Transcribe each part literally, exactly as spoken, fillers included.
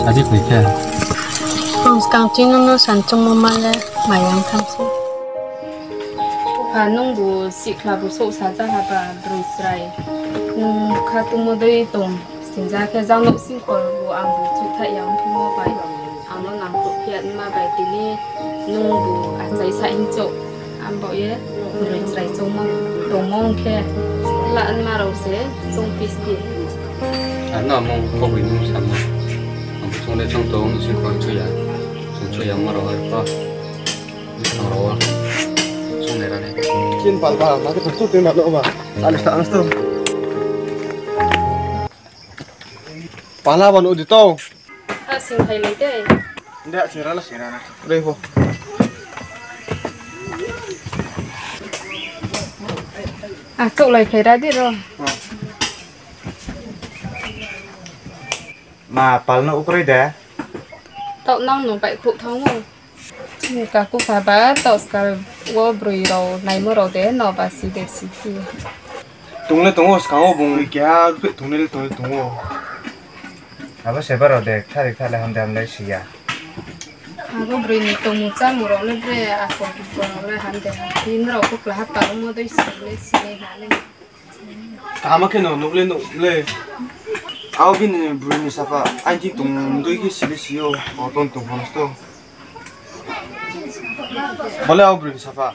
Adi koi khe. Ang skang chini no san chungmo ma le mayang tham se. Pha nung bu sikla bu souh sa ja ha ba broi chrai. Nung kha tungmo dei tong. Sinja khe jang nouh singkhor bu ang bu chuhthaih ya ongphimo bai. Ang no nang khuh phiya ma bai tini nung bu achai sa hing chouh. Ang bo ye broi chrai chungmo tongmo ong khe la nma rao se chung pisti. Ano amung koboi nung samo. Ang bu chung le chung tong singkhor chuya. Chung chuya ma rao ha pa. Ang rao. Chung le ra le. Kin pal ba, ma khe tu tu ma lo ba. Ale sa ang sto. Pala ba no di to. A sing khai lai de. Nde a sing ra la. Sing ra na. Rei ho. A chok lai khai ra di ro. Ma pal no ukroi de. Tau nang no bai khuk thang o. Kaku kha ba tau skal wo broi rao naimo rao de no ba si de si phi. Tong le tong o, skang wo bung keha ruphe tong le tong le tong o. Abo se ba rao de, kthari kthari ham de ham le si ya. Abo broi ni tongmung chámung rao le bre, akol bikol rao le ham de ham. Bini rao pho klaha pal ongmo dei si le si nai ha le. Kaham khe no nuh le nuh le. Abo bini broi ni sapa, aini thing tong dei khe si le si o, o ton tong pho no sto. Bo le abo broi ni sapa.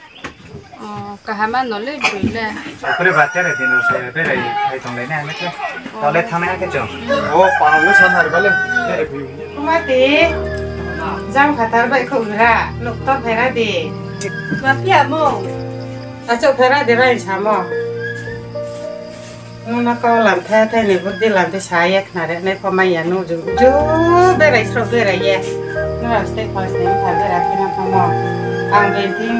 O, kaham no le broi le. Upre ba tere din no se berai phai tong le ne, ano khe. Tau le thanng nai khe chung. O, pal le sa thar ba le. Berai phai. Mati, jang khatar bai khou gra, nuk tor phai ra di. Ma phi amo. Achouh phai ra di rai samo. Nung no kau lamthe the ni burdi lamthe sa ye khna re nai pho mai ya nung ju ju berai sroh berai ye. Nung rao stay first ni kha berai khe nang thangmo. Ang bini thing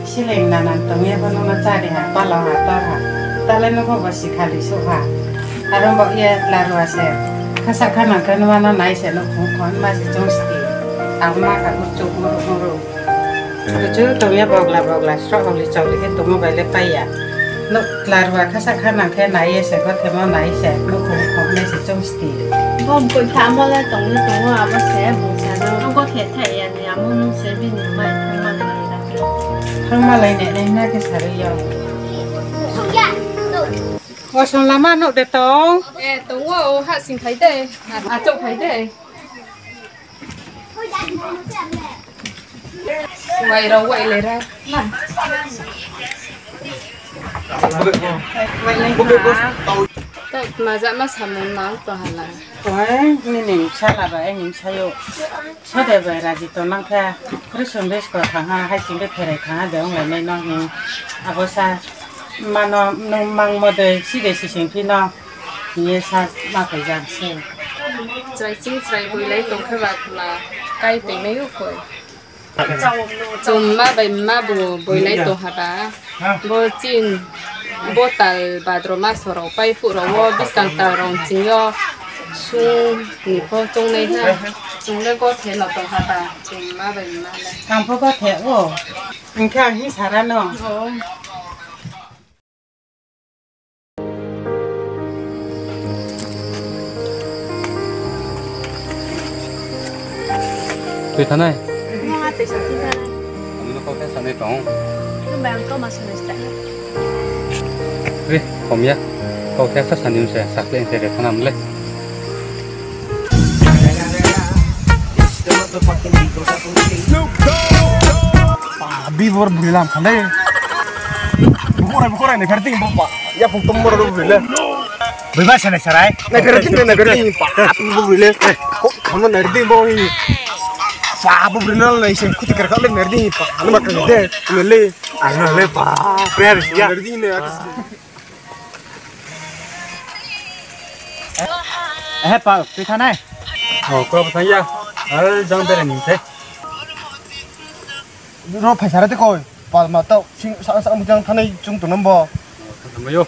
siling nanan tong ye pho nung no chári ha, pala ha, tor ha. Tale nung pho bo si khali suh ha. Aro bo ye larua se. Khasa khanang khe nung no nai se nung khong khong ma se chung sti. Ang ma kha ur chuk ur ur. Kuchu tong ye bogla bogla sroh holi chaoli khe tongmo bai le pai ya. Nuk larua khasa khanang khe nai ye se, gothemo nai se, nukhung khong nai se chung sti. Bom koi thamo le tong le tong o, abo se bung sa no. Gothe thai ya ni amo nung se bini bai thangma lai ni ra. Thangma lai ni nai na khe sarui yo. Wasung lama nuk de tong. E, tong o, o ha sing phai de. A, achouh phai de. Wai rao wai le ra. Wai le ra. Tau maja ma samung nang to hala. Oi, nini sala ba, e, nini sayo. Sode bai raji to nang kha. Kri sung de sko thang ha, hai ching de pherai thang ha, de ong lai nai no hing. Abo sa. Mano nung mangmo de si de si sing phi no. Hing ye sa ma phai jang se. Chrai ching chrai boilai tong khe ba khna kai tei nai o koi. Chung ma bai ma bu boilai tong ha ba. Bo chin bo tal badro ma so rao pai phuh rao wo buskang tal rao ching yo sung ni pho chung nai ha. Chung le gothe no tong ha ba. Chung ma bai ma le. Ang pho gothe o. Hing khe ang hing sara no. O. Tui thanai? Nung a tui sa tui thanai. Ang no kau khe sanai tong. Nung bai ang kau ma sanai sa ya. Ri, kom ya. Kau khe sa sani se, sakle se re thanam le. Bi bor buri lam khan dai. Bukurai bukurai nai pher ting bo pa. Ya pung tom bor buri le. Bui ma sanai sarai. Nai pher ting nai pher ting pa. Bo buri le. Ko kono nai ting bo hi. Pa bo buri na nai se khuti kar kar le nai ting pa. Ano ma kan de. Le le. Ano le pa. Prayer ya. Nai ting ne. Eh, pal, tui thanai? O, kau thanng ya. Ar jang bere ni the. Ro phaisara te koi. Pal ma tau, sing sa sa mujang thanai chung tu nambo. Thanai yo.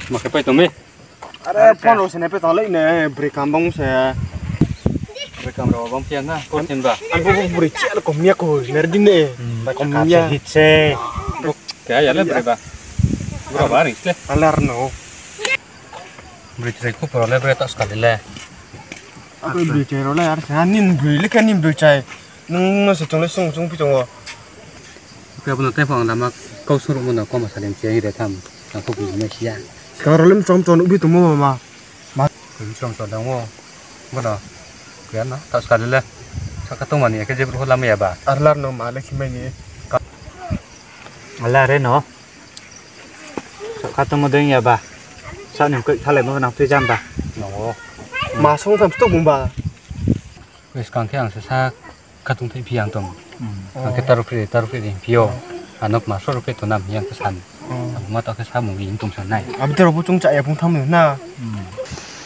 Ma khe pai tong mi. Are phone ro se nai pe tong le ne, brekam bang se. Brekam ro bang phiya na, ko tin ba. Ang bo brekam kom ya ko, ner din ne. Kom ya. Hit se. Kaya le bre ba. Bro ba ri se. Alar no. Bri trai khu pro le bre tas kali le. Ako broi chai rao le ar se ha, nini broi le khe nini broi chai. Nung no se chung le sung sung phi tong ou. Khe abo no tei pho ang lama kau sung ruhmo no kau ma salem se hing re tham. Ang kho bini mai si ya. Skang rao le mchom chom nuh bi tongmo ma. Ma. Mchom chom dang mo. Bo no. Khe na, ta ska le le. Saka tong mani khe je brouh lama ya ba. Ar lar no ma le khi mai ni. Ala re no. Saka tongmo deng ya ba. Sa ni koi thalai mo nang tui jam ba. No. Ma song tham stok bung ba. Wes kang khe ang se sa khatung thai phi ang tong. Hmm. Ang khe taruh phri, taruh phri ring phi yo. Hmm. Ano ma soro khe tonam yang khe san. Hmm. Ang ma ta khe sa mung ing tong san nai. Abi tero bo chung cha ya phung tham na. Hmm.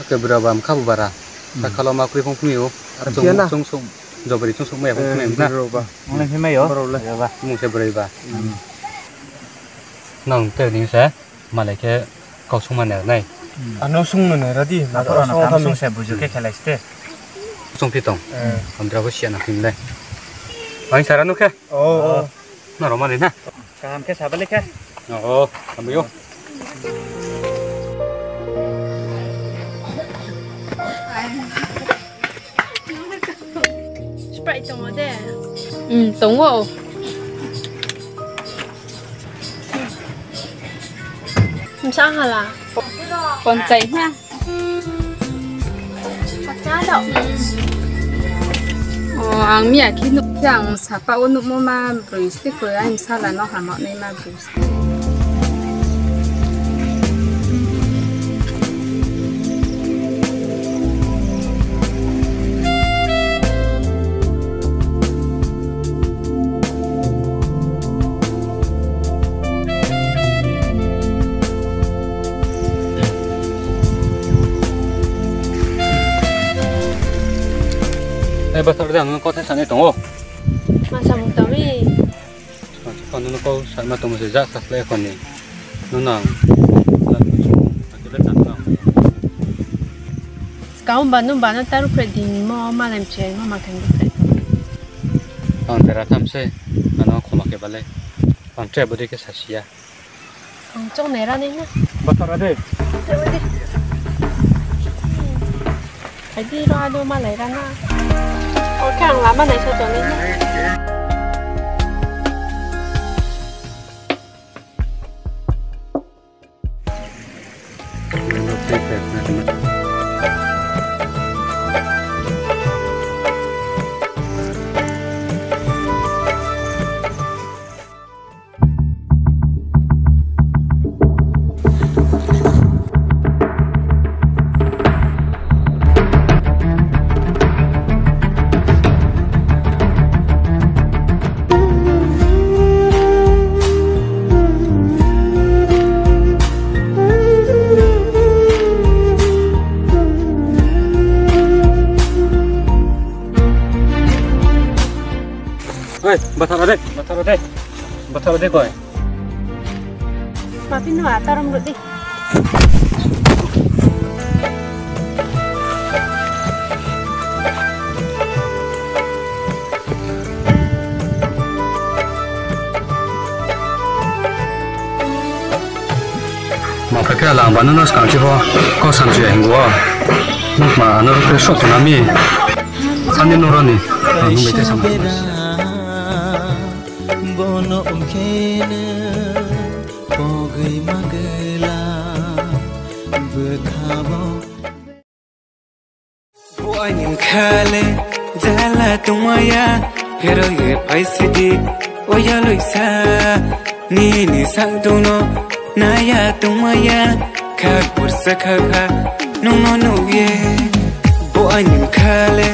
Oke, bura ba mkha bu bara. Hmm. Sa khalo ma kri phung phung yo. Ar chung, chung sung. Jobri chung sung ma ya phung phung na. Eh, bura ba. Ang le phai mai yo. Bura le. Bura ba. Mung se bura ba. Hmm. Nang te ning se. Malai khe kau sung ma nai nai. Hmm. Ano sung no nai ra di. Aphoro no sung tham sung se buju khe khelai ste. Sung phi tong. Eh. Amdra bo sia na phim le. Ang sara no khe. Oh, oh. Na ro ma le na. Kaham khe sa ba le khe. Oh, hambai yo. Sprite tong ou de? Hmm, tong ou. Msa hala. Ponchai na. Pacha do. Hmm. O, ang miya khe nuh khe ang sapa wo nuhmo ma broi sti koi, ai msala no hama nai ma broi. Ai, bathar de ang no kotha sanai tong ou. Ma samung tong mi? Ang khe phano no kau sama tongmo se ja sa slái kho ni. No nang. Skang ba nung ba no taruh kre di mo malai mchai mo ma khe ni kre. Ang tera tham se, ano khoma khe ba le. Ang tre bodi khe sa si ya. Ang chong nai ra nai na. Bathar ra de. Tre bodi. Ai di ro ado malai ra na. Oke, ang lama nai sa tong nai na. Oi, bathar ra de, bathar ra de. Bathar ra de koi. Ma phi no atarom ro di. Ma pha khe alang ba nung no skang khe pho kau samchu ya hing ou. Nung ma ano ruh khe sok tong na mi. Sani nung ro ni. Nung bai te sam. Bono ongkhe no pogwi magwla bwkha bo. Bo aini bkha le jala tongmaya, phero ye phaisidi, oya loisa, nini sakdong no naya tongmaya, khak bursa khakha, nung no nuh ye. Bo aini bkha le